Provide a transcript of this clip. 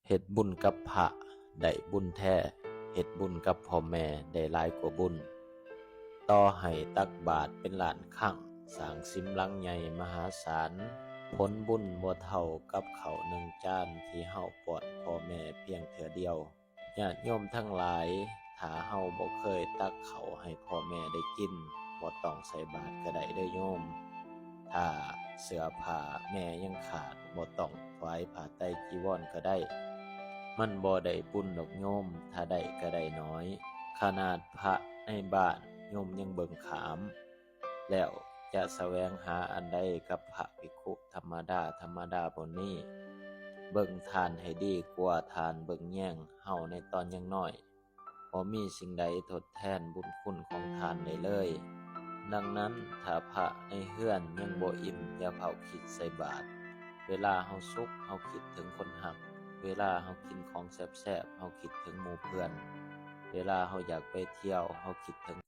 ເຮັດບຸນກັບພະໄດ້ບຸນແທ້, ເຮັດບຸນກັບພໍ່ແມ່ໄດ້ຫຼາຍກວ່າບຸນ. ຕໍ່ໃຫ້ຕັກບາດເປັນລ້ານຄັ້ງ, ສ້າງສິມຫຼັງໃຫຍ່ມະຫາສານ, ຜົນບຸນບໍ່ເທົ່າກັບເຂົ້າໜຶ່ງຈານທີ່ເຮົາປ້ອນພໍ່ແມ່ພຽງເທື່ອດຽວ. ຍາດໂຍມທັງຫຼາຍ, ຖ້າເຮົາບໍ່ເຄີຍຕັກເຂົ້າໃຫ້ພໍ່ແມ່ໄດ້ກິນ, ບໍ່ຕ້ອງໃສ່ບາດກໍໄດ້ເດີ້ໂຍມ. ຖ້າເສື້ອຜ້າແມ່ຍັງຂາດ, ບໍ່ຕ້ອງຖວາຍຜ້າໄຕຈີວອນກໍໄດ້. ມັນບໍ່ໄດ້ບຸນດອກໂຍມ, ຖ້າໄດ້ກໍໄດ້ໜ້ອຍ. ຂະໜາດພະໃນບ້ານໂຍມຍັງເບິ່ງຂ້າມ, ແລ້ວຈະສະແຫວງຫາອັນໃດກັບພະພິກຂຸທຳມະດາ, ທຳມະດາຜູ້ນີ້? ເບິ່ງທ່ານໃຫ້ດີກວ່າທ່ານເບິ່ງແຍງເຮົາໃນຕອນຍັງນ້ອຍ. ບໍ່ມີສິ່ງໃດທົດແທນບຸນຄຸນຂອງທ່ານໄດ້ເລີຍ. ດັ່ງນັ້ນ, ຖ້າພະໃນເຮືອນຍັງບໍ່ອີ່ມ, ຢ່າເຝົ້າຄິດໃສ່ບາດ. ເວລາເຮົາສຸກ, ເຮົາຄິດເຖິງຄົນຮັກ. ເວລາເຮົາກິນຂອງແຊບໆ, ເຮົາຄິດເຖິງໝູ່ເພື່ອນ. ເວລາເຮົາຢາກໄປທ່ຽວ, ເຮົາຄິດເຖິງ